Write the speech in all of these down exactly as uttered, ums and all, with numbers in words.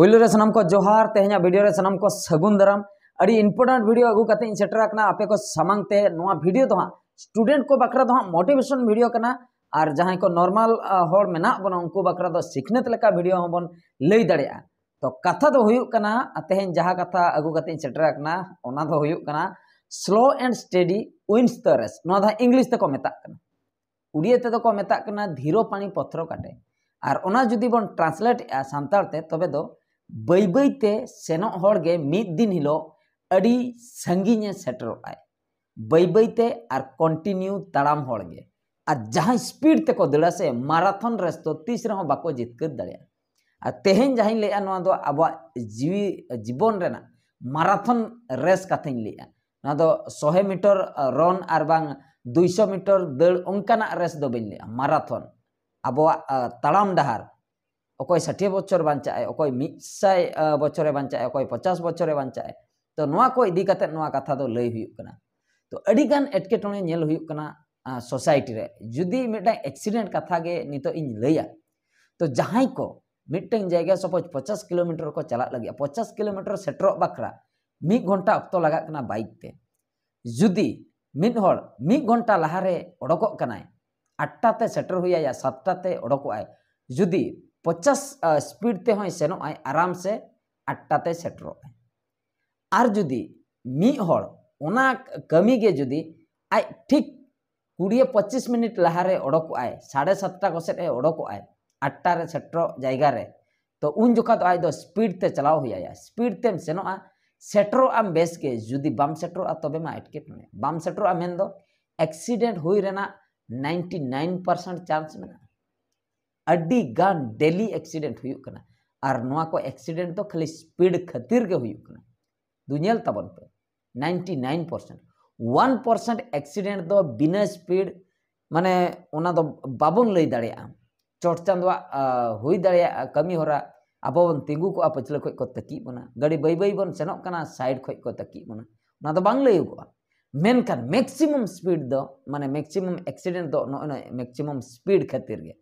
ᱯᱳᱭᱞᱳ ᱨᱮ ᱥᱟᱱᱟᱢ ᱠᱚ ᱡᱚᱦᱟᱨ᱾ ᱛᱮᱦᱮᱧᱟᱜ ᱵᱷᱤᱰᱤᱭᱳ ᱨᱮ ᱥᱟᱱᱟᱢ ᱠᱚ ᱥᱟᱹᱜᱩᱱ ᱫᱟᱨᱟᱢ᱾ ᱟᱹᱰᱤ ᱤᱢᱯᱚᱨᱴᱮᱱᱴ ᱵᱷᱤᱰᱤᱭᱳ ᱟᱹᱜᱩ ᱠᱟᱛᱮ ᱤᱧ ᱥᱮᱴᱮᱨ ᱟᱠᱟᱱᱟ ᱟᱯᱮ ᱠᱚ ᱥᱟᱢᱟᱝ ᱛᱮ᱾ ᱱᱚᱣᱟ ᱵᱷᱤᱰᱤᱭᱳ ᱫᱚ ᱦᱟᱸᱜ ᱥᱴᱩᱰᱮᱱᱴ ᱠᱚ ᱵᱟᱠᱷᱨᱟ ᱫᱚ ᱦᱟᱸᱜ ᱢᱳᱴᱤᱵᱷᱮᱥᱚᱱ ᱵᱷᱤᱰᱤᱭᱳ ᱠᱟᱱᱟ᱾ ᱟᱨ ᱡᱟᱦᱟᱸᱭ ᱠᱚ ᱱᱚᱨᱢᱟᱞ ᱦᱚᱲ ᱢᱮᱱᱟᱜ ᱵᱚᱱᱟ, ᱩᱱᱠᱩ ᱵᱟᱠᱷᱨᱟ ᱫᱚ ᱥᱤᱠᱷᱱᱟᱹᱛ ᱞᱮᱠᱟ ᱵᱷᱤᱰᱤᱭᱳ ᱦᱚᱸᱵᱚᱱ ᱞᱟᱹᱭ ᱫᱟᱲᱮᱭᱟᱜᱼᱟ᱾ ᱛᱚ ᱠᱟᱛᱷᱟ ᱫᱚ ᱦᱩᱭᱩᱜ ᱠᱟᱱᱟ, ᱛᱮᱦᱮᱧ ᱡᱟᱦᱟᱸ ᱠᱟᱛᱷᱟ ᱟᱹᱜᱩ ᱠᱟᱛᱮ ᱤᱧ ᱥᱮᱴᱮᱨ ᱟᱠᱟᱱᱟ, ᱚᱱᱟ ᱫᱚ ᱦᱩᱭᱩᱜ ᱠᱟᱱᱟ slow and steady wins the race᱾ ᱱᱚᱣᱟ ᱫᱚ ᱦᱟᱸᱜ ᱤᱝᱞᱤᱥ ᱛᱮᱠᱚ ᱢᱮᱛᱟᱜ ᱠᱟᱱᱟ, ᱩᱲᱤᱭᱟ ᱛᱮᱫᱚ ᱠᱚ ᱢᱮᱛᱟᱜ ᱠᱟᱱᱟ ᱫᱷᱤᱨᱚ ᱯᱟᱱᱤ ᱯᱚᱛᱷᱨᱚ ᱠᱟᱴᱮ᱾ ᱟᱨ ᱚᱱᱟ ᱡᱩᱫᱤ ᱵᱚᱱ ᱴᱨᱟᱱᱥᱞᱮᱴ ᱮᱜᱼᱟ ᱥᱟᱱᱛᱟᱲ ᱛᱮ, ᱛᱚᱵᱮ ᱫᱚ ᱵᱟᱹᱭ ᱵᱟᱹᱭ ᱛᱮ ᱥᱮᱱᱚᱜ ᱦᱚᱲ ᱜᱮ ᱢᱤᱫ ᱫᱤᱱ ᱦᱤᱞᱳᱜ ᱟᱹᱰᱤ ᱥᱟᱺᱜᱤᱧᱮ ᱥᱮᱴᱮᱨᱚᱜ ᱟᱭ, ᱵᱟᱹᱭ ᱵᱟᱹᱭ ᱛᱮ ᱟᱨ ᱠᱚᱱᱴᱤᱱᱤᱭᱩ ᱛᱟᱲᱟᱢ ᱦᱚᱲ ᱜᱮ᱾ ᱟᱨ ᱡᱟᱦᱟᱸᱭ ᱥᱯᱤᱰ ᱛᱮᱠᱚ ᱫᱟᱹᱲᱟ ᱥᱮ, ᱢᱟᱨᱟᱛᱷᱚᱱ ᱨᱮᱥ ᱫᱚ ᱛᱤᱥ ᱨᱮᱦᱚᱸ ᱵᱟᱠᱚ ᱡᱤᱛᱠᱟᱹᱨ ᱫᱟᱲᱮᱭᱟᱜᱼᱟ᱾ ᱟᱨ ᱛᱮᱦᱮᱧ ᱡᱟᱦᱟᱸᱧ ᱞᱟᱹᱭᱮᱜᱼᱟ, ᱱᱚᱣᱟ ᱫᱚ ᱟᱵᱚᱣᱟᱜ ᱡᱤᱣᱤ ᱡᱤᱵᱚᱱ ᱨᱮᱱᱟᱜ ᱢᱟᱨᱟᱛᱷᱚᱱ ᱨᱮᱥ ᱠᱟᱛᱷᱟᱧ ᱞᱟᱹᱭᱮᱜᱼᱟ᱾ ᱱᱚᱣᱟ ᱫᱚ ᱥᱚᱦᱮ ᱢᱤᱴᱚᱨ ᱨᱚᱱ ᱟᱨ ᱵᱟᱝ ᱫᱩᱭᱥᱚ ᱢᱤᱴᱚᱨ ᱫᱟᱹᱲ, ᱚᱱᱠᱟᱱᱟᱜ ᱨᱮᱥ ᱫᱚ ᱵᱟᱹᱧ ᱞᱟᱹᱭᱮᱜᱼᱟ᱾ ᱢᱟᱨᱟᱛᱷᱚᱱ, ᱟᱵᱚᱣᱟᱜ ᱛᱟᱲᱟᱢ ᱰᱟᱦᱟᱨ, ᱚᱠᱚᱭ ᱥᱟᱴᱷᱤᱭᱟᱹ ᱵᱚᱪᱷᱚᱨ ᱵᱟᱧᱪᱟᱜ ᱟᱭ, ᱚᱠᱚᱭ ᱢᱤᱫ ᱥᱟᱭ ᱵᱚᱪᱷᱚᱨᱮ ᱵᱟᱧᱪᱟᱜ ᱟᱭ, ᱚᱠᱚᱭ ᱯᱚᱪᱟᱥ ᱵᱚᱪᱷᱚᱨᱮ ᱵᱟᱧᱪᱟᱜ ᱟᱭ᱾ ᱛᱚ ᱱᱚᱣᱟ ᱠᱚ ᱤᱫᱤ ᱠᱟᱛᱮ ᱱᱚᱣᱟ ᱠᱟᱛᱷᱟ ᱫᱚ ᱞᱟᱹᱭ ᱦᱩᱭᱩᱜ ᱠᱟᱱᱟ᱾ ᱛᱚ ᱟᱹᱰᱤ ᱜᱟᱱ ᱮᱴᱠᱮᱴᱚᱬᱮ ᱧᱮᱞ ᱦᱩᱭᱩᱜ ᱠᱟᱱᱟ ᱥᱳᱥᱟᱭᱴᱤ ᱨᱮ᱾ ᱡᱩᱫᱤ ᱢᱤᱫᱴᱟᱝ ᱮᱠᱥᱤᱰᱮᱱᱴ ᱠᱟᱛᱷᱟ ᱜᱮ ᱱᱤᱛᱚᱜ ᱤᱧ ᱞᱟᱹᱭᱟ, ᱛᱚ ᱡᱟᱦᱟᱸᱭ ᱠᱚ ᱢᱤᱫᱴᱟᱝ ᱡᱟᱭᱜᱟ ᱥᱟᱯᱳᱡᱽ ᱯᱚᱪᱟᱥ ᱠᱤᱞᱳᱢᱤᱴᱟᱨ ᱠᱚ ᱪᱟᱞᱟᱜ ᱞᱟᱹᱜᱤᱫ, ᱯᱚᱪᱟᱥ ᱠᱤᱞᱳᱢᱤᱴᱟᱨ ᱥᱮᱴᱮᱨᱚᱜ ᱵᱟᱠᱷᱨᱟ ᱢᱤᱫ ᱜᱷᱚᱱᱴᱟ ᱚᱠᱛᱚ ᱞᱟᱜᱟᱜ ᱠᱟᱱᱟ ᱵᱟᱭᱤᱠ ᱛᱮ᱾ ᱡᱩᱫᱤ ᱢᱤᱫ ᱦᱚᱲ ᱢᱤᱫ ᱜᱷᱚᱱᱴᱟ ᱞᱟᱦᱟᱨᱮ ᱚᱰᱚᱠᱚᱜ ᱠᱟᱱᱟᱭ, ᱟᱴᱴᱟ ᱛᱮ ᱥᱮᱴᱮᱨ ᱦᱩᱭᱟᱭᱟ, ᱥᱟᱛᱴᱟ ᱛᱮ ᱚᱰᱚᱠᱚᱜ ᱟᱭ, ᱡᱩᱫᱤ ᱯᱚᱪᱟᱥ ᱥᱯᱤᱰ ᱛᱮᱦᱚᱸᱭ ᱥᱮᱱᱚᱜ ᱟᱭ, ᱟᱨᱟᱢ ᱥᱮ ᱟᱴᱴᱟ ᱛᱮ ᱥᱮᱴᱮᱨᱚᱜ ᱟᱭ᱾ ᱟᱨ ᱡᱩᱫᱤ ᱢᱤᱫ ᱦᱚᱲ ᱚᱱᱟ ᱠᱟᱹᱢᱤ ᱜᱮ ᱡᱩᱫᱤ ᱟᱡ ᱴᱷᱤᱠ ᱠᱩᱲᱤᱭᱮ ᱯᱚᱸᱪᱤᱥ ᱢᱤᱱᱤᱴ ᱞᱟᱦᱟᱨᱮ ᱚᱰᱚᱠᱚᱜ ᱟᱭ, ᱥᱟᱲᱮ ᱥᱟᱛᱴᱟ ᱠᱚᱥᱮᱫ ᱮ ᱚᱰᱚᱠᱚᱜ ᱟᱭ, ᱟᱴᱴᱟ ᱨᱮ ᱥᱮᱴᱮᱨᱚᱜ ᱡᱟᱭᱜᱟ ᱨᱮ, ᱛᱚ ᱩᱱ ᱡᱚᱠᱷᱟ ᱫᱚ ᱟᱡ ᱫᱚ ᱥᱯᱤᱰ ᱛᱮ ᱪᱟᱞᱟᱣ ᱦᱩᱭ ᱟᱭᱟ᱾ ᱥᱯᱤᱰ ᱛᱮᱢ ᱥᱮᱱᱚᱜᱼᱟ, ᱥᱮᱴᱮᱨᱚᱜ ᱟᱢ ᱵᱮᱥ ᱜᱮ, ᱡᱩᱫᱤ ᱵᱟᱢ ᱥᱮᱴᱮᱨᱚᱜᱼᱟ ᱛᱚᱵᱮ ᱢᱟ ᱮᱴᱠᱮᱴᱚᱬᱮ᱾ ᱵᱟᱢ ᱥᱮᱴᱮᱨᱚᱜᱼᱟ ᱢᱮᱱᱫᱚ ᱮᱠᱥᱤᱰᱮᱱᱴ ᱦᱩᱭ ᱨᱮᱱᱟᱜ ᱱᱟᱭᱤᱱᱴᱤ ᱱᱟᱭᱤᱱ ᱯᱟᱨᱥᱮᱱᱴ ᱪᱟᱱᱥ ᱢᱮᱱᱟᱜᱼᱟ᱾ ᱟᱹᱰᱤ ᱜᱟᱱ ᱰᱮᱞᱤ ᱮᱠᱥᱤᱰᱮᱱᱴ ᱦᱩᱭᱩᱜ ᱠᱟᱱᱟ, ᱟᱨ ᱱᱚᱣᱟ ᱠᱚ ᱮᱠᱥᱤᱰᱮᱱᱴ ᱫᱚ ᱠᱷᱟᱹᱞᱤ ᱥᱯᱤᱰ ᱠᱷᱟᱹᱛᱤᱨ ᱜᱮ ᱦᱩᱭᱩᱜ ᱠᱟᱱᱟ᱾ ᱫᱩ ᱧᱮᱞ ᱛᱟᱵᱚᱱ ᱯᱮ, ninety nine percent, one percent accident ᱫᱚ ᱵᱤᱱᱟᱹ ᱥᱯᱤᱰ, ᱢᱟᱱᱮ ᱚᱱᱟ ᱫᱚ ᱵᱟᱵᱚᱱ ᱞᱟᱹᱭ ᱫᱟᱲᱮᱭᱟᱜᱼᱟ᱾ ᱪᱚᱴ ᱪᱟᱸᱫᱳᱣᱟᱜ ᱦᱩᱭ ᱫᱟᱲᱮᱭᱟᱜᱼᱟ ᱠᱟᱹᱢᱤ ᱦᱚᱨᱟ, ᱟᱵᱚ ᱵᱚᱱ ᱛᱤᱸᱜᱩ ᱠᱚᱜᱼᱟ, ᱯᱟᱹᱪᱷᱞᱟᱹ ᱠᱷᱚᱡ ᱠᱚ ᱛᱟᱹᱠᱤᱡ ᱵᱚᱱᱟ, ᱜᱟᱹᱰᱤ ᱵᱟᱹᱭ ᱵᱟᱹᱭ ᱵᱚᱱ ᱥᱮᱱᱚᱜ ᱠᱟᱱᱟ, ᱥᱟᱭᱤᱰ ᱠᱷᱚᱡ ᱠᱚ ᱛᱟᱹᱠᱤᱡ ᱵᱚᱱᱟ, ᱚᱱᱟ ᱫᱚ ᱵᱟᱝ ᱞᱟᱹᱭᱚᱜᱚᱜᱼᱟ᱾ ᱢᱮᱱᱠᱷᱟᱱ ᱢᱮᱠᱥᱤᱢᱟᱢ ᱥᱯᱤᱰ ᱫᱚ, ᱢᱟᱱᱮ ᱢᱮᱠᱥᱤᱢᱟᱢ ᱮᱠᱥᱤᱰᱮᱱᱴ ᱫᱚ ᱱᱚᱜᱼᱚᱭ ᱱᱚᱣᱟ ᱢᱮᱠᱥᱤᱢᱟᱢ ᱥᱯᱤᱰ ᱠᱷᱟᱹᱛᱤᱨ ᱜᱮ᱾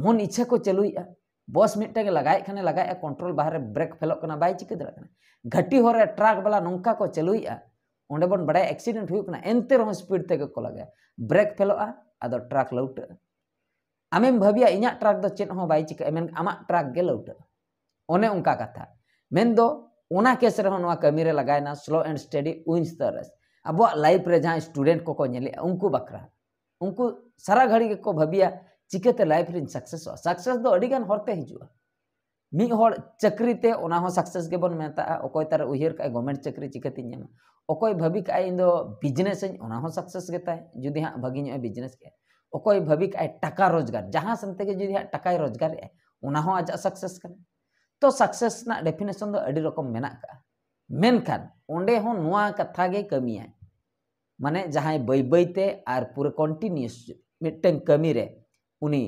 ᱢᱚᱱ ᱤᱪᱪᱷᱟ ᱠᱚ ᱪᱟᱹᱞᱩᱭᱮᱫᱼᱟ, ᱵᱚᱥ ᱢᱤᱫᱴᱟᱝ ᱮ ᱞᱟᱜᱟᱭᱮᱫ ᱠᱷᱟᱱᱮ ᱞᱟᱜᱟᱭᱮᱫᱼᱟ, ᱠᱚᱱᱴᱨᱳᱞ ᱵᱟᱦᱨᱮ ᱵᱨᱮᱠ ᱯᱷᱮᱞᱚᱜ ᱠᱟᱱᱟ, ᱵᱟᱭ ᱪᱤᱠᱟᱹ ᱫᱟᱲᱮᱭᱟᱜ ᱠᱟᱱᱟ᱾ ᱜᱷᱟᱹᱴᱤ ᱦᱚᱨ ᱨᱮ ᱴᱨᱟᱠ ᱵᱟᱞᱟ ᱱᱚᱝᱠᱟ ᱠᱚ ᱪᱟᱹᱞᱩᱭᱮᱫᱼᱟ, ᱚᱸᱰᱮ ᱵᱚᱱ ᱵᱟᱲᱟᱭᱟ ᱮᱠᱥᱤᱰᱮᱱᱴ ᱦᱩᱭᱩᱜ ᱠᱟᱱᱟ, ᱮᱱᱛᱮ ᱨᱮᱦᱚᱸ ᱥᱯᱤᱰ ᱛᱮᱜᱮ ᱠᱚ ᱞᱟᱜᱟᱭᱟ, ᱵᱨᱮᱠ ᱯᱷᱮᱞᱚᱜᱼᱟ, ᱟᱫᱚ ᱴᱨᱟᱠ ᱞᱟᱹᱣᱴᱟᱹᱜᱼᱟ᱾ ᱟᱢᱮᱢ ᱵᱷᱟᱹᱵᱤᱭᱟ ᱤᱧᱟᱹᱜ ᱴᱨᱟᱠ ᱫᱚ ᱪᱮᱫ ᱦᱚᱸ ᱵᱟᱭ ᱪᱤᱠᱟᱹᱜᱼᱟ, ᱢᱮᱱ ᱟᱢᱟᱜ ᱴᱨᱟᱠ ᱜᱮ ᱞᱟᱹᱣᱴᱟᱹᱜᱼᱟ᱾ ᱚᱱᱮ ᱚᱱᱠᱟ ᱠᱟᱛᱷᱟ᱾ ᱢᱮᱱᱫᱚ ᱚᱱᱟ ᱠᱮᱥ ᱨᱮᱦᱚᱸ ᱱᱚᱣᱟ ᱠᱟᱹᱢᱤ ᱨᱮ ᱞᱟᱜᱟᱭᱮᱱᱟ, slow and steady wins the race᱾ ᱟᱵᱚᱣᱟᱜ ᱞᱟᱭᱤᱯᱷ ᱨᱮ ᱡᱟᱦᱟᱸᱭ ᱥᱴᱩᱰᱮᱱᱴ ᱠᱚᱠᱚ ᱧᱮᱞᱮᱜᱼᱟ, ᱩᱱᱠᱩ ᱵᱟᱠᱷᱨᱟ, ᱩᱱᱠᱩ ᱥᱟᱨᱟ ᱜᱷᱟᱹᱲᱤ ᱜᱮᱠᱚ ᱵᱷᱟᱹᱵᱤᱭᱟ ᱪᱤᱠᱟᱹᱛᱮ ᱞᱟᱭᱤᱯᱷ ᱨᱤᱧ ᱥᱟᱠᱥᱮᱥᱚᱜᱼᱟ᱾ ᱥᱟᱠᱥᱮᱥ ᱫᱚ ᱟᱹᱰᱤᱜᱟᱱ ᱦᱚᱨᱛᱮ ᱦᱤᱡᱩᱜᱼᱟ᱾ ᱢᱤᱫ ᱦᱚᱲ ᱪᱟᱹᱠᱨᱤ ᱛᱮ, ᱚᱱᱟ ᱦᱚᱸ ᱥᱟᱠᱥᱮᱥ ᱜᱮᱵᱚᱱ ᱢᱮᱛᱟᱜᱼᱟ᱾ ᱚᱠᱚᱭ ᱛᱟᱨᱮ ᱩᱭᱦᱟᱹᱨ ᱠᱟᱜᱼᱟᱭ ᱜᱚᱵᱷᱢᱮᱱᱴ ᱪᱟᱹᱠᱨᱤ ᱪᱤᱠᱟᱹᱛᱤᱧ ᱧᱟᱢᱟ, ᱚᱠᱚᱭ ᱵᱷᱟᱹᱵᱤ ᱠᱟᱜᱼᱟᱭ ᱤᱧ ᱫᱚ ᱵᱤᱡᱽᱱᱮᱥ ᱟᱹᱧ, ᱚᱱᱟ ᱦᱚᱸ ᱥᱟᱠᱥᱮᱥ ᱜᱮᱛᱟᱭ, ᱡᱩᱫᱤ ᱦᱟᱸᱜ ᱵᱷᱟᱹᱜᱤ ᱧᱚᱜ ᱮ ᱵᱤᱡᱽᱱᱮᱥ ᱠᱮᱜᱼᱟ᱾ ᱚᱠᱚᱭ ᱵᱷᱟᱹᱵᱤ ᱠᱟᱜᱼᱟᱭ ᱴᱟᱠᱟ ᱨᱳᱡᱽᱜᱟᱨ, ᱡᱟᱦᱟᱸ ᱥᱮᱱ ᱛᱮᱜᱮ ᱡᱩᱫᱤ ᱦᱟᱸᱜ ᱴᱟᱠᱟᱭ ᱨᱳᱡᱽᱜᱟᱨᱮᱜᱼᱟᱭ, ᱚᱱᱟ ᱦᱚᱸ ᱟᱡᱟᱜ ᱥᱟᱠᱥᱮᱥ ᱠᱟᱱᱟ᱾ ᱛᱚ ᱥᱟᱠᱥᱮᱥ ᱨᱮᱱᱟᱜ ᱰᱮᱯᱷᱤᱱᱮᱥᱚᱱ ᱫᱚ ᱟᱹᱰᱤ ᱨᱚᱠᱚᱢ ᱢᱮᱱᱟᱜ ᱠᱟᱜᱼᱟ, ᱢᱮᱱᱠᱷᱟᱱ ᱚᱸᱰᱮ ᱦᱚᱸ ᱱᱚᱣᱟ ᱠᱟᱛᱷᱟ ᱜᱮ ᱠᱟᱹᱢᱤᱭᱟᱭ᱾ ᱢᱟᱱᱮ ᱡᱟᱦᱟᱸᱭ ᱵᱟᱹᱭ ᱵᱟᱹᱭ ᱛᱮ ᱟᱨ ᱯᱩᱨᱟᱹ ᱠᱚᱱᱴᱤᱱᱤᱭᱩᱥ ᱢᱤᱫᱴᱟᱝ ᱠᱟᱹᱢᱤ ᱨᱮ ᱩᱱᱤ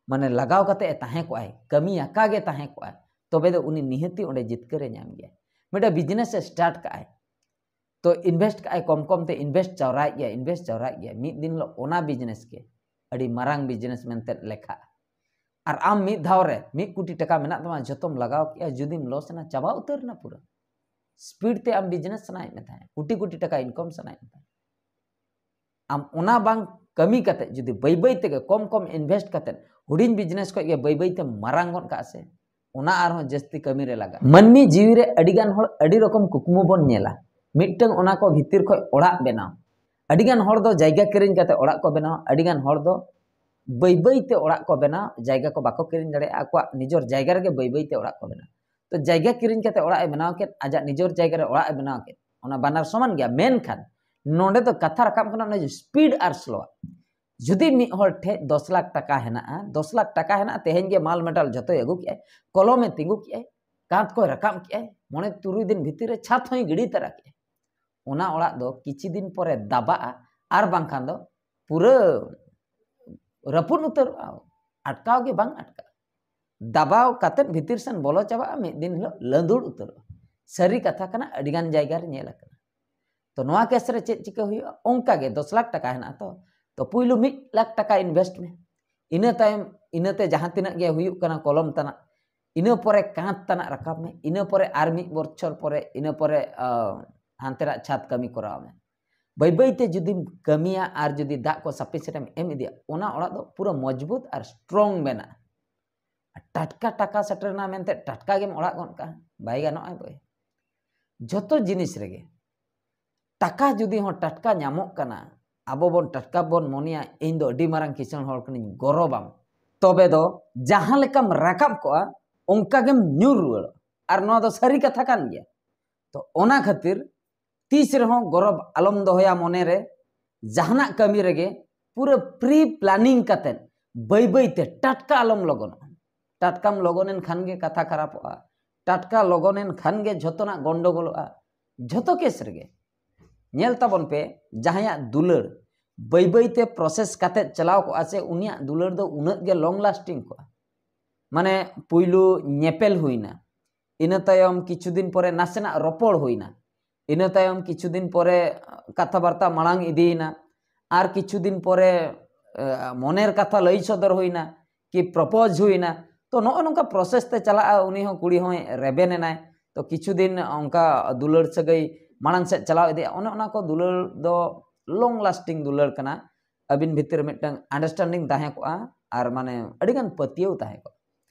ᱢᱟᱱᱮ ᱞᱟᱜᱟᱣ ᱠᱟᱛᱮ ᱮ ᱛᱟᱦᱮᱸ ᱠᱚᱜᱼᱟᱭ, ᱠᱟᱹᱢᱤ ᱟᱠᱟ ᱜᱮ ᱛᱟᱦᱮᱸ ᱠᱚᱜᱼᱟᱭ, ᱛᱚᱵᱮ ᱫᱚ ᱩᱱᱤ ᱱᱤᱦᱟᱹᱛᱤ ᱚᱸᱰᱮ ᱡᱤᱛᱠᱟᱹᱨᱮ ᱧᱟᱢ ᱜᱮᱭᱟ᱾ ᱢᱤᱫᱴᱟᱝ ᱵᱤᱡᱽᱱᱮᱥ ᱮ ᱥᱴᱟᱨᱴ ᱠᱟᱜᱼᱟᱭ, ᱛᱚ ᱤᱱᱵᱷᱮᱥᱴ ᱠᱟᱜᱼᱟᱭ, ᱠᱚᱢ ᱠᱚᱢ ᱛᱮ ᱤᱱᱵᱷᱮᱥᱴ ᱡᱟᱣᱨᱟᱭᱮᱫ ᱜᱮᱭᱟ, ᱤᱱᱵᱷᱮᱥᱴ ᱡᱟᱣᱨᱟᱭᱮᱫ ᱜᱮᱭᱟ, ᱢᱤᱫ ᱫᱤᱱ ᱦᱤᱞᱳᱜ ᱚᱱᱟ ᱵᱤᱡᱽᱱᱮᱥ ᱜᱮ ᱟᱹᱰᱤ ᱢᱟᱨᱟᱝ ᱵᱤᱡᱽᱱᱮᱥ ᱢᱮᱱᱛᱮ ᱞᱮᱠᱷᱟᱜᱼᱟ᱾ ᱟᱨ ᱟᱢ ᱢᱤᱫ ᱫᱷᱟᱣ ᱨᱮ ᱢᱤᱫ ᱠᱳᱴᱤ ᱴᱟᱠᱟ ᱢᱮᱱᱟᱜ ᱛᱟᱢᱟ, ᱡᱚᱛᱚᱢ ᱞᱟᱜᱟᱣ ᱠᱮᱜᱼᱟ, ᱡᱩᱫᱤᱢ ᱞᱚᱥ ᱮᱱᱟ, ᱪᱟᱵᱟ ᱩᱛᱟᱹᱨ ᱮᱱᱟ ᱯᱩᱨᱟᱹ᱾ ᱥᱯᱤᱰ ᱛᱮ ᱟᱢ ᱵᱤᱡᱽᱱᱮᱥ ᱥᱟᱱᱟᱭᱮᱫ ᱢᱮ ᱛᱟᱦᱮᱸᱫ, ᱠᱳᱴᱤ ᱠᱳᱴᱤ ᱴᱟᱠᱟ ᱤᱱᱠᱟᱢ ᱥᱟᱱᱟᱭᱮᱫ ᱢᱮ ᱛᱟᱦᱮᱸᱫ, ᱟᱢ ᱚᱱᱟ ᱵᱟᱝ ᱠᱟᱹᱢᱤ ᱠᱟᱛᱮ ᱡᱩᱫᱤ ᱵᱟᱹᱭ ᱵᱟᱹᱭ ᱛᱮᱜᱮ ᱠᱚᱢ ᱠᱚᱢ ᱤᱱᱵᱷᱮᱥᱴ ᱠᱟᱛᱮ ᱦᱩᱰᱤᱧ ᱵᱤᱡᱽᱱᱮᱥ ᱠᱷᱚᱡ ᱜᱮ ᱵᱟᱹᱭ ᱵᱟᱹᱭ ᱛᱮ ᱢᱟᱨᱟᱝ ᱜᱚᱫ ᱠᱟᱜᱼᱟ ᱥᱮ, ᱚᱱᱟ ᱟᱨᱦᱚᱸ ᱡᱟᱹᱥᱛᱤ ᱠᱟᱹᱢᱤ ᱨᱮ ᱞᱟᱜᱟᱜᱼᱟ᱾ ᱢᱟᱹᱱᱢᱤ ᱡᱤᱣᱤ ᱨᱮ ᱟᱹᱰᱤ ᱜᱟᱱ ᱦᱚᱲ ᱟᱹᱰᱤ ᱨᱚᱠᱚᱢ ᱠᱩᱠᱢᱩ ᱵᱚᱱ ᱧᱮᱞᱟ᱾ ᱢᱤᱫᱴᱟᱝ ᱚᱱᱟ ᱠᱚ ᱵᱷᱤᱛᱤᱨ ᱠᱷᱚᱡ ᱚᱲᱟᱜ ᱵᱮᱱᱟᱣ᱾ ᱟᱹᱰᱤ ᱜᱟᱱ ᱦᱚᱲ ᱫᱚ ᱡᱟᱭᱜᱟ ᱠᱤᱨᱤᱧ ᱠᱟᱛᱮ ᱚᱲᱟᱜ ᱠᱚ ᱵᱮᱱᱟᱣᱟ, ᱟᱹᱰᱤ ᱜᱟᱱ ᱦᱚᱲ ᱫᱚ ᱵᱟᱹᱭ ᱵᱟᱹᱭ ᱛᱮ ᱚᱲᱟᱜ ᱠᱚ ᱵᱮᱱᱟᱣᱟ, ᱡᱟᱭᱜᱟ ᱠᱚ ᱵᱟᱠᱚ ᱠᱤᱨᱤᱧ ᱫᱟᱲᱮᱭᱟᱜᱼᱟ, ᱟᱠᱚᱣᱟᱜ ᱱᱤᱡᱚᱨ ᱡᱟᱭᱜᱟ ᱨᱮᱜᱮ ᱵᱟᱹᱭ ᱵᱟᱹᱭ ᱛᱮ ᱚᱲᱟᱜ ᱠᱚ ᱵᱮᱱᱟᱣᱟ᱾ ᱛᱚ ᱡᱟᱭᱜᱟ ᱠᱤᱨᱤᱧ ᱠᱟᱛᱮ ᱚᱲᱟᱜ ᱮ ᱵᱮᱱᱟᱣ ᱠᱮᱫ, ᱟᱡᱟᱜ ᱱᱤᱡᱚᱨ ᱡᱟᱭᱜᱟ ᱨᱮ ᱚᱲᱟᱜ ᱮ ᱵᱮᱱᱟᱣ ᱠᱮᱫ, ᱚᱱᱟ ᱵᱟᱱᱟᱨ ᱥᱚᱢᱟᱱ ᱜᱮᱭᱟ, ᱢᱮᱱᱠᱷᱟᱱ ᱱᱚᱰᱮ ᱫᱚ ᱠᱟᱛᱷᱟ ᱨᱟᱠᱟᱵ ᱠᱟᱱᱟ ᱚᱱᱟ ᱡᱮ ᱥᱯᱤᱰ ᱟᱨ ᱥᱞᱳ᱾ ᱡᱩᱫᱤ ᱢᱤᱫ ᱦᱚᱲ ᱴᱷᱮᱡ ᱫᱚᱥ ᱞᱟᱠᱷ ᱴᱟᱠᱟ ᱦᱮᱱᱟᱜᱼᱟ, ᱫᱚᱥ ᱞᱟᱠᱷ ᱴᱟᱠᱟ ᱦᱮᱱᱟᱜᱼᱟ, ᱛᱮᱦᱮᱧ ᱜᱮ ᱢᱟᱞ ᱢᱮᱴᱟᱞ ᱡᱚᱛᱚᱭ ᱟᱹᱜᱩ ᱠᱮᱜᱼᱟᱭ, ᱠᱚᱞᱚᱢᱮ ᱛᱤᱸᱜᱩ ᱠᱮᱜᱼᱟᱭ, ᱠᱟᱸᱛ ᱠᱚᱭ ᱨᱟᱠᱟᱵ ᱠᱮᱜᱼᱟᱭ, ᱢᱚᱬᱮ ᱛᱩᱨᱩᱭ ᱫᱤᱱ ᱵᱷᱤᱛᱤᱨ ᱨᱮ ᱪᱷᱟᱛ ᱦᱚᱸᱭ ᱜᱤᱰᱤ ᱛᱟᱨᱟ ᱠᱮᱜᱼᱟᱭ, ᱚᱱᱟ ᱚᱲᱟᱜ ᱫᱚ ᱠᱤᱪᱷᱩ ᱫᱤᱱ ᱯᱚᱨᱮ ᱫᱟᱵᱟᱜᱼᱟ, ᱟᱨ ᱵᱟᱝᱠᱷᱟᱱ ᱫᱚ ᱯᱩᱨᱟᱹ ᱨᱟᱹᱯᱩᱫ ᱩᱛᱟᱹᱨᱚᱜᱼᱟ, ᱟᱴᱠᱟᱣ ᱜᱮ ᱵᱟᱝ ᱟᱴᱠᱟᱜᱼᱟ᱾ ᱫᱟᱵᱟᱣ ᱠᱟᱛᱮᱫ ᱵᱷᱤᱛᱤᱨ ᱥᱮᱱ ᱵᱚᱞᱚ ᱪᱟᱵᱟᱜᱼᱟ, ᱢᱤᱫ ᱫᱤᱱ ᱦᱤᱞᱳᱜ ᱞᱟᱹᱫᱩᱲ ᱩᱛᱟᱹᱨᱚᱜᱼᱟ᱾ ᱥᱟᱹᱨᱤ ᱠᱟᱛᱷᱟ ᱠᱟᱱᱟ, ᱟᱹᱰᱤᱜᱟᱱ ᱡᱟᱭᱜᱟ ᱨᱮ ᱧᱮᱞ ᱟᱠᱟᱱᱟ᱾ ᱛᱚ ᱱᱚᱣᱟ ᱠᱮᱥ ᱨᱮ ᱪᱮᱫ ᱪᱤᱠᱟᱹ ᱦᱩᱭᱩᱜᱼᱟ? ᱚᱱᱠᱟ ᱜᱮ ᱫᱚᱥ ᱞᱟᱠᱷ ᱴᱟᱠᱟ ᱦᱮᱱᱟᱜᱼᱟ ᱛᱚ, ᱛᱚ ᱯᱩᱭᱞᱩ ᱢᱤᱫ ᱞᱟᱠᱷ ᱴᱟᱠᱟ ᱤᱱᱵᱷᱮᱥᱴ ᱢᱮ, ᱤᱱᱟᱹ ᱛᱟᱭᱚᱢ ᱤᱱᱟᱹᱛᱮ ᱡᱟᱦᱟᱸ ᱛᱤᱱᱟᱹᱜ ᱜᱮ ᱦᱩᱭᱩᱜ ᱠᱟᱱᱟ ᱠᱚᱞᱚᱢ ᱛᱟᱱᱟᱜ, ᱤᱱᱟᱹ ᱯᱚᱨᱮ ᱠᱟᱸᱛ ᱛᱟᱱᱟᱜ ᱨᱟᱠᱟᱵ ᱢᱮ, ᱤᱱᱟᱹ ᱯᱚᱨᱮ ᱟᱨ ᱢᱤᱫ ᱵᱚᱪᱷᱚᱨ ᱯᱚᱨᱮ ᱤᱱᱟᱹ ᱯᱚᱨᱮ ᱟᱸ, ᱦᱟᱱᱛᱮᱱᱟᱜ ᱪᱷᱟᱫᱽ ᱠᱟᱹᱢᱤ ᱠᱚᱨᱟᱣ ᱢᱮ᱾ ᱵᱟᱹᱭ ᱵᱟᱹᱭ ᱛᱮ ᱡᱩᱫᱤᱢ ᱠᱟᱹᱢᱤᱭᱟ ᱟᱨ ᱡᱩᱫᱤ ᱫᱟᱜ ᱠᱚ sufficient ᱮᱢ ᱮᱢ ᱤᱫᱤᱭᱟ, ᱚᱱᱟ ᱚᱲᱟᱜ ᱫᱚ ᱯᱩᱨᱟᱹ ᱢᱚᱡᱽᱵᱩᱛ ᱟᱨ strong ᱵᱮᱱᱟᱜᱼᱟ᱾ ᱴᱟᱴᱠᱟ ᱴᱟᱠᱟ ᱥᱮᱴᱮᱨ ᱮᱱᱟ ᱢᱮᱱᱛᱮ ᱴᱟᱴᱠᱟ ᱜᱮᱢ ᱚᱲᱟᱜ ᱜᱚᱫ ᱠᱟᱜᱼᱟ, ᱵᱟᱭ ᱜᱟᱱᱚᱜᱼᱟ ᱵᱚᱭ᱾ ᱡᱷᱚᱛᱚ ᱡᱤᱱᱤᱥ ᱨᱮᱜᱮ ᱴᱟᱠᱟ ᱡᱩᱫᱤ ᱦᱚᱸ ᱴᱟᱴᱠᱟ ᱧᱟᱢᱚᱜ ᱠᱟᱱᱟ, ᱟᱵᱚ ᱵᱚᱱ ᱴᱟᱴᱠᱟ ᱵᱚᱱ ᱢᱚᱱᱮᱭᱟ, "ᱤᱧ ᱫᱚ ᱟᱹᱰᱤ ᱢᱟᱨᱟᱝ ᱠᱤᱥᱟᱹᱬ ᱦᱚᱲ ᱠᱟᱹᱱᱟᱹᱧ", ᱜᱚᱨᱚᱵᱟᱢ, ᱛᱚᱵᱮ ᱫᱚ ᱡᱟᱦᱟᱸ ᱞᱮᱠᱟᱢ ᱨᱟᱠᱟᱵ ᱠᱚᱜᱼᱟ ᱚᱱᱠᱟ ᱜᱮᱢ ᱧᱩᱨ ᱨᱩᱣᱟᱹᱲᱚᱜᱼᱟ᱾ ᱟᱨ ᱱᱚᱣᱟ ᱫᱚ ᱥᱟᱹᱨᱤ ᱠᱟᱛᱷᱟ ᱠᱟᱱ ᱜᱮᱭᱟ᱾ ᱛᱚ ᱚᱱᱟ ᱠᱷᱟᱹᱛᱤᱨ ᱛᱤᱥ ᱨᱮᱦᱚᱸ ᱜᱚᱨᱚᱵ ᱟᱞᱚᱢ ᱫᱚᱦᱚᱭᱟ ᱢᱚᱱᱮ ᱨᱮ᱾ ᱡᱟᱦᱟᱱᱟᱜ ᱠᱟᱹᱢᱤ ᱨᱮᱜᱮ ᱯᱩᱨᱟᱹ pre planning ᱠᱟᱛᱮᱫ ᱵᱟᱹᱭ ᱵᱟᱹᱭ ᱛᱮ ᱴᱟᱴᱠᱟ ᱟᱞᱚᱢ ᱞᱚᱜᱚᱱᱚᱜᱼᱟ᱾ ᱴᱟᱴᱠᱟᱢ ᱞᱚᱜᱚᱱ ᱮᱱ ᱠᱷᱟᱱ ᱜᱮ ᱠᱟᱛᱷᱟ ᱠᱷᱟᱨᱟᱯᱚᱜᱼᱟ᱾ ᱴᱟᱴᱠᱟ ᱞᱚᱜᱚᱱ ᱮᱱ ᱠᱷᱟᱱ ᱜᱮ ᱡᱷᱚᱛᱚᱱᱟᱜ ᱜᱚᱱᱰᱚᱜᱳᱞᱚᱜᱼᱟ᱾ ᱡᱷᱚᱛᱚ ᱠᱮᱥ ᱨᱮᱜᱮ ᱧᱮᱞ ᱛᱟᱵᱚᱱ ᱯᱮ, ᱡᱟᱦᱟᱸᱭᱟᱜ ᱫᱩᱞᱟᱹᱲ ᱵᱟᱹᱭ ᱵᱟᱹᱭ ᱛᱮ process ᱠᱟᱛᱮᱫ ᱪᱟᱞᱟᱣ ᱠᱚᱜᱼᱟ ᱥᱮ, ᱩᱱᱤᱭᱟᱜ ᱫᱩᱞᱟᱹᱲ ᱫᱚ ᱩᱱᱟᱹᱜ ᱜᱮ long lasting ᱠᱚᱜᱼᱟ᱾ ᱢᱟᱱᱮ ᱯᱩᱭᱞᱩ ᱧᱮᱯᱮᱞ ᱦᱩᱭᱱᱟ, ᱤᱱᱟᱹ ᱛᱟᱭᱚᱢ ᱠᱤᱪᱷᱩ ᱫᱤᱱ ᱯᱚᱨᱮ ᱱᱟᱥᱮᱱᱟᱜ ᱨᱚᱯᱚᱲ ᱦᱩᱭᱱᱟ, ᱤᱱᱟᱹ ᱛᱟᱭᱚᱢ ᱠᱤᱪᱷᱩ ᱫᱤᱱ ᱯᱚᱨᱮ ᱠᱟᱛᱷᱟ ᱵᱟᱨᱛᱟ ᱢᱟᱲᱟᱝ ᱤᱫᱤᱭᱮᱱᱟ, ᱟᱨ ᱠᱤᱪᱷᱩ ᱫᱤᱱ ᱯᱚᱨᱮ ᱮ, ᱢᱚᱱᱮᱨ ᱠᱟᱛᱷᱟ ᱞᱟᱹᱭ ᱥᱚᱫᱚᱨ ᱦᱩᱭᱱᱟ, ᱠᱤ propose ᱦᱩᱭᱱᱟ᱾ ᱛᱚ ᱱᱚᱜᱼᱚ ᱱᱚᱝᱠᱟ process ᱛᱮ ᱪᱟᱞᱟᱜᱼᱟ, ᱩᱱᱤ ᱦᱚᱸ ᱠᱩᱲᱤ ᱦᱚᱸᱭ ᱨᱮᱵᱮᱱ ᱮᱱᱟᱭ᱾ ᱛᱚ ᱠᱤᱪᱷᱩ ᱫᱤᱱ ᱚᱱᱠᱟ ᱫᱩᱞᱟᱹᱲ ᱥᱟᱹᱜᱟᱹᱭ ᱢᱟᱲᱟᱝ ᱥᱮᱫ ᱪᱟᱞᱟᱣ ᱤᱫᱤᱜᱼᱟ, ᱚᱱᱮ ᱚᱱᱟ ᱠᱚ ᱫᱩᱞᱟᱹᱲ ᱫᱚ long lasting ᱫᱩᱞᱟᱹᱲ ᱠᱟᱱᱟ᱾ ᱟᱹᱵᱤᱱ ᱵᱷᱤᱛᱤᱨ ᱨᱮ ᱢᱤᱫᱴᱟᱝ understanding ᱛᱟᱦᱮᱸ ᱠᱚᱜᱼᱟ, ᱟᱨ ᱢᱟᱱᱮ ᱟᱹᱰᱤᱜᱟᱱ ᱯᱟᱹᱛᱭᱟᱹᱣ ᱛᱟᱦᱮᱸ ᱠᱚᱜᱼᱟ᱾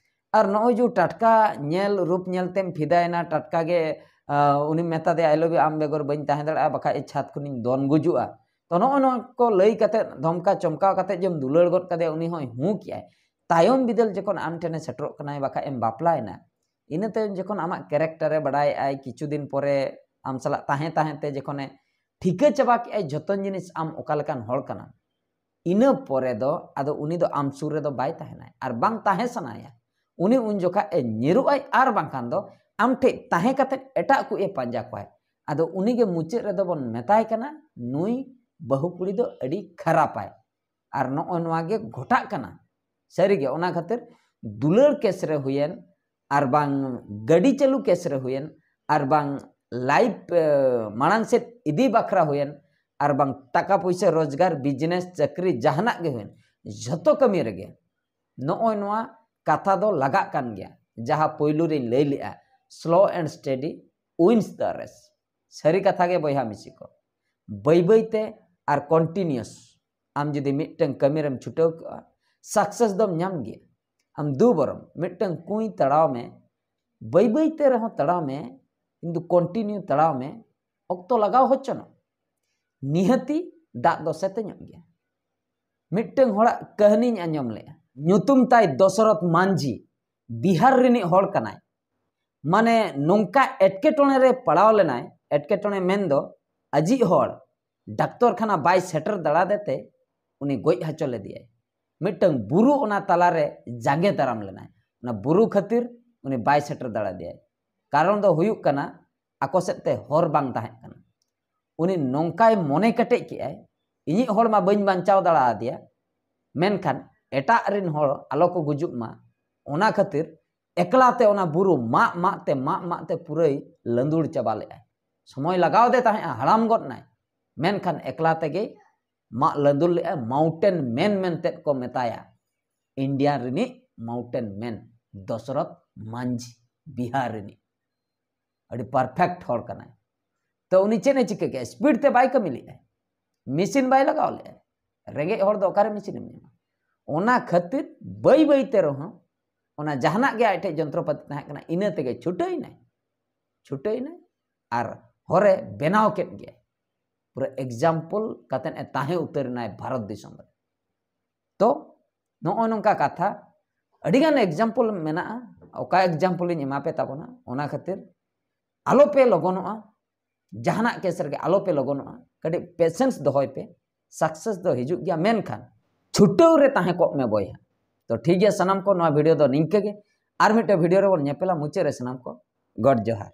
ᱟᱨ ᱱᱚᱜᱼᱚᱭ ᱡᱮ ᱴᱟᱴᱠᱟ ᱧᱮᱞ, ᱨᱩᱯ ᱧᱮᱞ ᱛᱮᱢ ᱯᱷᱤᱫᱟᱭᱮᱱᱟ, ᱴᱟᱴᱠᱟ ᱜᱮ ᱟᱸ, ᱩᱱᱤᱢ ᱢᱮᱛᱟ ᱫᱮᱭᱟ, "I love you, ᱟᱢ ᱵᱮᱜᱚᱨ ᱵᱟᱹᱧ ᱛᱟᱦᱮᱸ ᱫᱟᱲᱮᱭᱟᱜᱼᱟ, ᱵᱟᱠᱷᱟᱡ ᱪᱷᱟᱛ ᱠᱷᱚᱱᱤᱧ ᱫᱚᱱ ᱜᱩᱡᱩᱜᱼᱟ᱾" ᱛᱚ ᱱᱚᱜᱼᱚ ᱱᱚᱣᱟ ᱠᱚ ᱞᱟᱹᱭ ᱠᱟᱛᱮ, ᱫᱷᱚᱢᱠᱟ ᱪᱚᱢᱠᱟᱣ ᱠᱟᱛᱮ ᱡᱮᱢ ᱫᱩᱞᱟᱹᱲ ᱜᱚᱫ ᱠᱟᱫᱮᱭᱟ, ᱩᱱᱤ ᱦᱚᱸᱭ ᱦᱩᱸ ᱠᱮᱜᱼᱟᱭ᱾ ᱛᱟᱭᱚᱢ ᱵᱤᱫᱟᱹᱞ ᱡᱚᱠᱷᱚᱱ ᱟᱢ ᱴᱷᱮᱱᱮ ᱥᱮᱴᱮᱨᱚᱜ ᱠᱟᱱᱟᱭ, ᱵᱟᱠᱷᱟᱡ ᱮᱢ ᱵᱟᱯᱞᱟᱭᱮᱱᱟ, ᱤᱱᱟᱹ ᱛᱟᱭᱚᱢ ᱡᱚᱠᱷᱚᱱ ᱟᱢᱟᱜ character ᱮ ᱵᱟᱰᱟᱭᱮᱜᱼᱟᱭ, ᱠᱤᱪᱷᱩ ᱫᱤᱱ ᱯᱚᱨᱮ ᱟᱢ ᱥᱟᱞᱟᱜ ᱛᱟᱦᱮᱸ ᱛᱟᱦᱮᱸ ᱛᱮ ᱡᱚᱠᱷᱚᱱᱮ ᱴᱷᱤᱠᱟᱹ ᱪᱟᱵᱟ ᱠᱮᱜᱼᱟᱭ ᱡᱷᱚᱛᱚ ᱡᱤᱱᱤᱥ ᱟᱢ ᱚᱠᱟ ᱞᱮᱠᱟᱱ ᱦᱚᱲ ᱠᱟᱱᱟᱢ, ᱤᱱᱟᱹ ᱯᱚᱨᱮ ᱫᱚ ᱟᱫᱚ ᱩᱱᱤ ᱫᱚ ᱟᱢ ᱥᱩᱨ ᱨᱮᱫᱚ ᱵᱟᱭ ᱛᱟᱦᱮᱱᱟᱭ ᱟᱨ ᱵᱟᱝ ᱛᱟᱦᱮᱸ ᱥᱟᱱᱟᱭᱟ᱾ ᱩᱱᱤ ᱩᱱ ᱡᱚᱠᱷᱟᱡ ᱮ ᱧᱤᱨᱩᱜ ᱟᱭ, ᱟᱨ ᱵᱟᱝᱠᱷᱟᱱ ᱫᱚ ᱟᱢ ᱴᱷᱮᱡ ᱛᱟᱦᱮᱸ ᱠᱟᱛᱮ ᱮᱴᱟᱜ ᱠᱩᱡ ᱮ ᱯᱟᱸᱡᱟ ᱠᱚᱣᱟᱭ᱾ ᱟᱫᱚ ᱩᱱᱤ ᱜᱮ ᱢᱩᱪᱟᱹᱫ ᱨᱮᱫᱚ ᱵᱚᱱ ᱢᱮᱛᱟᱭ ᱠᱟᱱᱟ, "ᱱᱩᱭ ᱵᱟᱹᱦᱩ ᱠᱩᱲᱤ ᱫᱚ ᱟᱹᱰᱤ ᱠᱷᱟᱨᱟᱯᱟᱭ᱾" ᱟᱨ ᱱᱚᱜᱼᱚ ᱱᱚᱣᱟ ᱜᱮ ᱜᱷᱚᱴᱟᱜ ᱠᱟᱱᱟ᱾ ᱥᱟᱹᱨᱤᱜᱮ, ᱚᱱᱟ ᱠᱷᱟᱹᱛᱤᱨ ᱫᱩᱞᱟᱹᱲ ᱠᱮᱥ ᱨᱮ ᱦᱩᱭᱮᱱ, ᱟᱨ ᱵᱟᱝ ᱜᱟᱹᱰᱤ ᱪᱟᱹᱞᱩ ᱠᱮᱥ ᱨᱮ ᱦᱩᱭᱮᱱ, ᱟᱨ ᱵᱟᱝ life, ᱮ, ᱢᱟᱲᱟᱝ ᱥᱮᱫ ᱤᱫᱤ ᱵᱟᱠᱷᱨᱟ ᱦᱩᱭᱮᱱ, ᱟᱨ ᱵᱟᱝ ᱴᱟᱠᱟ ᱯᱩᱭᱥᱟᱹ ᱨᱳᱡᱽᱜᱟᱨ, business, ᱪᱟᱹᱠᱨᱤ, ᱡᱟᱦᱟᱱᱟᱜ ᱜᱮ ᱦᱩᱭᱮᱱ, ᱡᱷᱚᱛᱚ ᱠᱟᱹᱢᱤ ᱨᱮᱜᱮ ᱱᱚᱜᱼᱚᱭ ᱱᱚᱣᱟ ᱠᱟᱛᱷᱟ ᱫᱚ ᱞᱟᱜᱟᱜ ᱠᱟᱱ ᱜᱮᱭᱟ, ᱡᱟᱦᱟᱸ ᱯᱳᱭᱞᱳ ᱨᱤᱧ ᱞᱟᱹᱭ ᱞᱮᱜᱼᱟ, slow and steady wins the race᱾ ᱥᱟᱹᱨᱤ ᱠᱟᱛᱷᱟ ᱜᱮ ᱵᱚᱭᱦᱟ ᱢᱤᱥᱤ ᱠᱚ, ᱵᱟᱹᱭ ᱵᱟᱹᱭ ᱛᱮ ᱟᱨ continuous ᱟᱢ ᱡᱩᱫᱤ ᱢᱤᱫᱴᱟᱝ ᱠᱟᱹᱢᱤ ᱨᱮᱢ ᱪᱷᱩᱴᱟᱹᱣ ᱠᱚᱜᱼᱟ, success ᱫᱚᱢ ᱧᱟᱢ ᱜᱮᱭᱟ᱾ ᱟᱢ ᱫᱩ ᱵᱚᱨᱚᱢ ᱢᱤᱫᱴᱟᱝ ᱠᱩᱸᱭ ᱛᱟᱲᱟᱣ ᱢᱮ, ᱵᱟᱹᱭ ᱵᱟᱹᱭ ᱛᱮ ᱨᱮᱦᱚᱸ ᱛᱟᱲᱟᱣ ᱢᱮ, ᱠᱤᱱᱛᱩ continue ᱛᱟᱲᱟᱣ ᱢᱮ, ᱚᱠᱛᱚ ᱞᱟᱜᱟᱣ ᱦᱚᱪᱚᱱᱚᱜ, ᱱᱤᱦᱟᱹᱛᱤ ᱫᱟᱜ ᱫᱚ ᱥᱮᱛᱮᱧᱚᱜ ᱜᱮᱭᱟ᱾ ᱢᱤᱫᱴᱟᱝ ᱦᱚᱲᱟᱜ ᱠᱟᱹᱦᱱᱤᱧ ᱟᱸᱡᱚᱢ ᱞᱮᱜᱼᱟ, ᱧᱩᱛᱩᱢ ᱛᱟᱭ ᱫᱚᱥᱚᱨᱚᱛᱷ ᱢᱟᱹᱡᱷᱤ, ᱵᱤᱦᱟᱨ ᱨᱤᱱᱤᱡ ᱦᱚᱲ ᱠᱟᱱᱟᱭ᱾ ᱢᱟᱱᱮ ᱱᱚᱝᱠᱟ ᱮᱴᱠᱮᱴᱚᱬᱮ ᱨᱮ ᱯᱟᱲᱟᱣ ᱞᱮᱱᱟᱭ, ᱮᱴᱠᱮᱴᱚᱬᱮ ᱢᱮᱱᱫᱚ ᱟᱡᱤᱡ ᱦᱚᱲ ᱰᱟᱠᱛᱚᱨ ᱠᱷᱟᱱᱟ ᱵᱟᱭ ᱥᱮᱴᱮᱨ ᱫᱟᱲᱮᱭᱟᱫᱮ ᱛᱮ ᱩᱱᱤ ᱜᱚᱡ ᱦᱚᱪᱚ ᱞᱮᱫᱮᱭᱟᱭ᱾ ᱢᱤᱫᱴᱟᱝ ᱵᱩᱨᱩ ᱚᱱᱟ ᱛᱟᱞᱟᱨᱮ ᱡᱟᱸᱜᱮ ᱫᱟᱨᱟᱢ ᱞᱮᱱᱟᱭ, ᱚᱱᱟ ᱵᱩᱨᱩ ᱠᱷᱟᱹᱛᱤᱨ ᱩᱱᱤ ᱵᱟᱭ ᱥᱮᱴᱮᱨ ᱫᱟᱲᱮᱭᱟᱫᱮᱭᱟᱭ᱾ ᱠᱟᱨᱚᱱ ᱫᱚ ᱦᱩᱭᱩᱜ ᱠᱟᱱᱟ ᱟᱠᱚ ᱥᱮᱫ ᱛᱮ ᱦᱚᱨ ᱵᱟᱝ ᱛᱟᱦᱮᱸ ᱠᱟᱱᱟ᱾ ᱩᱱᱤ ᱱᱚᱝᱠᱟᱭ ᱢᱚᱱᱮ ᱠᱮᱴᱮᱡ ᱠᱮᱜᱼᱟᱭ, ᱤᱧᱤᱡ ᱦᱚᱲ ᱢᱟ ᱵᱟᱹᱧ ᱵᱟᱧᱪᱟᱣ ᱫᱟᱲᱮᱭᱟᱫᱮᱭᱟ, ᱢᱮᱱᱠᱷᱟᱱ ᱮᱴᱟᱜ ᱨᱤᱱ ᱦᱚᱲ ᱟᱞᱚ ᱠᱚ ᱜᱩᱡᱩᱜ ᱢᱟ, ᱚᱱᱟ ᱠᱷᱟᱹᱛᱤᱨ ᱮᱠᱞᱟ ᱛᱮ ᱚᱱᱟ ᱵᱩᱨᱩ ᱢᱟᱜ ᱢᱟᱜ ᱛᱮ ᱢᱟᱜ ᱢᱟᱜ ᱛᱮ ᱯᱩᱨᱟᱹᱭ ᱞᱟᱹᱸᱫᱩᱲ ᱪᱟᱵᱟ ᱞᱮᱜᱼᱟᱭ᱾ ᱥᱚᱢᱚᱭ ᱞᱟᱜᱟᱣ ᱟᱫᱮ ᱛᱟᱦᱮᱸᱜᱼᱟ, ᱦᱟᱲᱟᱢ ᱜᱚᱫ ᱱᱟᱭ, ᱢᱮᱱᱠᱷᱟᱱ ᱮᱠᱞᱟ ᱛᱮᱜᱮ ᱢᱟᱜ ᱞᱟᱹᱸᱫᱩᱲ ᱞᱮᱜᱼᱟᱭ᱾ mountain man ᱢᱮᱱᱛᱮᱫ ᱠᱚ ᱢᱮᱛᱟᱭᱟ, ᱤᱱᱰᱤᱭᱟ ᱨᱤᱱᱤᱡ mountain man ᱫᱚᱥᱚᱨᱚᱛᱷ ᱢᱟᱹᱡᱷᱤ, ᱵᱤᱦᱟᱨ ᱨᱤᱱᱤᱡ ᱟᱹᱰᱤ perfect ᱦᱚᱲ ᱠᱟᱱᱟᱭ᱾ ᱛᱚ ᱩᱱᱤ ᱪᱮᱫ ᱮ ᱪᱤᱠᱟᱹ ᱠᱮᱜᱼᱟ? speed ᱛᱮ ᱵᱟᱭ ᱠᱟᱹᱢᱤ ᱞᱮᱜᱼᱟᱭ, ᱢᱮᱥᱤᱱ ᱵᱟᱭ ᱞᱟᱜᱟᱣ ᱞᱮᱜᱼᱟᱭ᱾ ᱨᱮᱸᱜᱮᱡ ᱦᱚᱲ ᱫᱚ ᱚᱠᱟᱨᱮ ᱢᱮᱥᱤᱱᱮᱢ ᱧᱟᱢᱟ? ᱚᱱᱟ ᱠᱷᱟᱹᱛᱤᱨ ᱵᱟᱹᱭ ᱵᱟᱹᱭ ᱛᱮ ᱨᱮᱦᱚᱸ ᱚᱱᱟ ᱡᱟᱦᱟᱱᱟᱜ ᱜᱮ ᱟᱡ ᱴᱷᱮᱡ ᱡᱚᱱᱛᱨᱚᱯᱟᱛᱤ ᱛᱟᱦᱮᱸ ᱠᱟᱱᱟ, ᱤᱱᱟᱹ ᱛᱮᱜᱮ ᱪᱷᱩᱴᱟᱹᱣ ᱮᱱᱟᱭ, ᱪᱷᱩᱴᱟᱹᱣ ᱮᱱᱟᱭ ᱟᱨ ᱦᱚᱨᱮ ᱵᱮᱱᱟᱣ ᱠᱮᱫ ᱜᱮᱭᱟᱭ᱾ ᱯᱩᱨᱟᱹ example ᱠᱟᱛᱮᱫ ᱮ ᱛᱟᱦᱮᱸ ᱩᱛᱟᱹᱨ ᱮᱱᱟᱭ ᱵᱷᱟᱨᱚᱛ ᱫᱤᱥᱚᱢ ᱨᱮ᱾ ᱛᱚ ᱱᱚᱜᱼᱚᱭ ᱱᱚᱝᱠᱟ ᱠᱟᱛᱷᱟ, ᱟᱹᱰᱤᱜᱟᱱ example ᱢᱮᱱᱟᱜᱼᱟ᱾ ᱚᱠᱟ example ᱤᱧ ᱮᱢᱟ ᱯᱮ ᱛᱟᱵᱚᱱᱟ, ᱚᱱᱟ ᱠᱷᱟᱹᱛᱤᱨ ᱟᱞᱚ ᱯᱮ ᱞᱚᱜᱚᱱᱚᱜᱼᱟ, ᱡᱟᱦᱟᱱᱟᱜ case ᱨᱮᱜᱮ ᱟᱞᱚ ᱯᱮ ᱞᱚᱜᱚᱱᱚᱜᱼᱟ, ᱠᱟᱹᱴᱤᱡ patience ᱫᱚᱦᱚᱭ ᱯᱮ᱾ success ᱫᱚ ᱦᱤᱡᱩᱜ ᱜᱮᱭᱟ, ᱢᱮᱱᱠᱷᱟᱱ ᱪᱷᱩᱴᱟᱹᱣ ᱨᱮ ᱛᱟᱦᱮᱸ ᱠᱚᱜ ᱢᱮ ᱵᱚᱭᱦᱟ᱾ ᱛᱚ ᱴᱷᱤᱠ ᱜᱮᱭᱟ ᱥᱟᱱᱟᱢ ᱠᱚ, ᱱᱚᱣᱟ video ᱫᱚ ᱱᱤᱝᱠᱟᱹ ᱜᱮ᱾ ᱟᱨ ᱢᱤᱫᱴᱮᱱ video ᱨᱮᱵᱚᱱ ᱧᱮᱯᱮᱞᱟ᱾ ᱢᱩᱪᱟᱹᱫ ᱨᱮ ᱥᱟᱱᱟᱢ ᱠᱚ ᱜᱚᱰ ᱡᱚᱦᱟᱨ᱾